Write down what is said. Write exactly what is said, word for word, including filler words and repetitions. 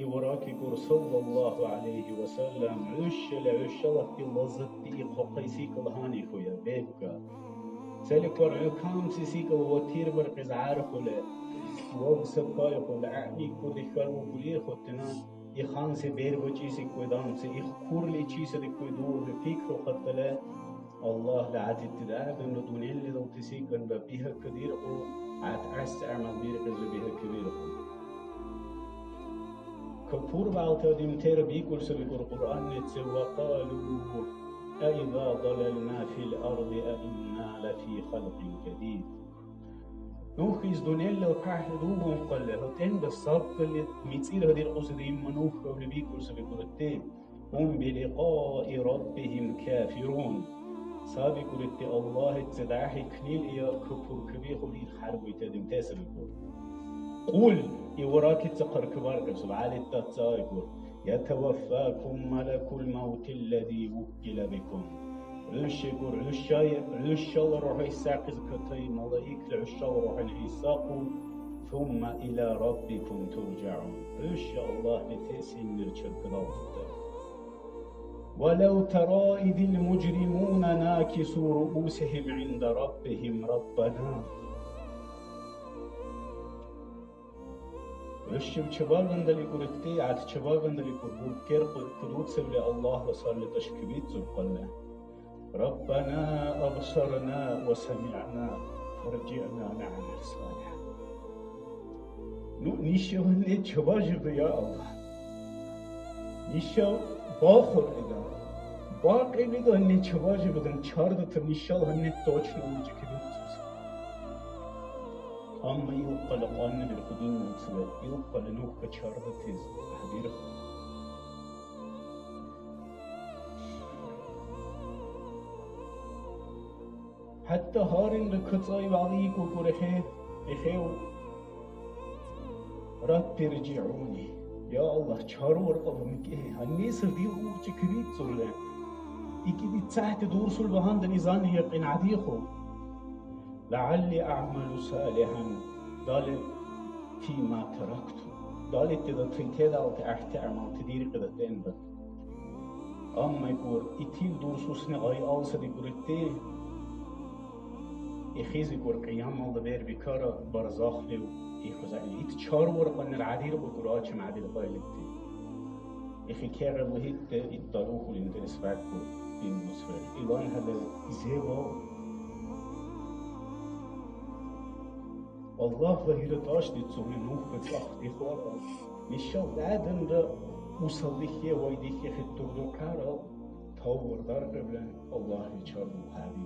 Ибракикур, саллаллаху гӀялайхи ва саллям, хӀушала, хӀушала лаззатти ихъахъайси калгьани хӀуя, бебкӀа. Цаликвар хӀу камси секӀал ватир баркьес гӀярхӀули, ваб сапайхъули, гӀягӀникӀули, хьарбукӀули ирхъутина, ихъанси бербачӀи секӀуй дамси, их курличи садикӀуй дурли пикрухъахъали, Аллагьла гӀядатти дагьабанра дунъялизалти секӀалра бихӀякадирхьу, гӀят-гӀясси гӀямал биркьизра бихӀякабирхьу. Капурбалта адамтира бикӀур саби Кьуръанница, ва кьалу, аиза далална фил арди аинна лафи халкьин жадид. Нух из дунъялла пахру дугӀунхъалли, хӀутӀенда сабкалли мицӀир гьадиркьуси римма Нух кавли бикӀур саби Кьуръанти. Гьум биликьаи раббихим кафирун. Саби Кьуръанти Аллагьли ца дяхӀи книл ия капуркабихъули ил хӀярбуйти адамтас бикӀур. Кьул, Ибракица хъаркабаркаб, субхӀялитта цаикӀур, ятаваффакум малакул мавти аллази вуккила бикум. ХӀушигур, хӀушай-, хӀушала рухӀ исахъес катай малаикла хӀушала рухӀ исахъу, сумма иля раббикум туржагӀун. ХӀуша Аллагьли тесиннир черкадалтута. Валав тара идил мужримуна накису руусихим гӀинда раббихим, Раббана. ХӀушив чебагандали кӀурти, гӀят чебагандали кӀурбукер кудуцевли Аллагьла сарли тӀашкабицӀурхъалли, Раббана абсарна ва самигӀна, фаржигӀна нагӀмал салихӀан. Ну, нишаванни чебажиб, я Аллагь. Ниша бахуркьида, бакьибида гьанни чебажибидан чардатаб нишал гьанни точно уркӀи кабирцуси. Амма илкьяйда кьаннабирхъу динна ца, илкьяйда нухӀка чардатес гьабирхъу. ХӀятта гьарилра кацӀаиб гӀяликӀулхъу рехӀе, рехӀев. Рабби ржигӀуни. Я Аллагь, чарваркьаба микӀехӀе, гьаннисра дила уркӀи кабицӀулра. ИкӀиди цахӀти дурсул багьандан изани якьин гӀядихъу. ЛягӀалли аъмалу салихӀан дали фима таракту. Дали тида тинтедалти гӀяхӀти гӀямалти диркьида тӀемра. Амма икӀур, итил дурсусни гъайалса дикӀурти, ихизикӀур, кьиямалла бербикара барзахлив ихъуз гӀягӀни. Ит чарваркьанира гӀядиркьукӀур, гьачам гӀядиркьайликти. Ихи кегӀебухӀитти ит дарухъули интерес бакӀур, дин нусра. Илан хӀела изева. Аллагьла гьира тӀашдицули, нухӀби цӀахдихуара. Мишал адамра усалдихье, вайдихье хӀед дурдухъара, тавбар даргавлан Аллагьли чардухъаби.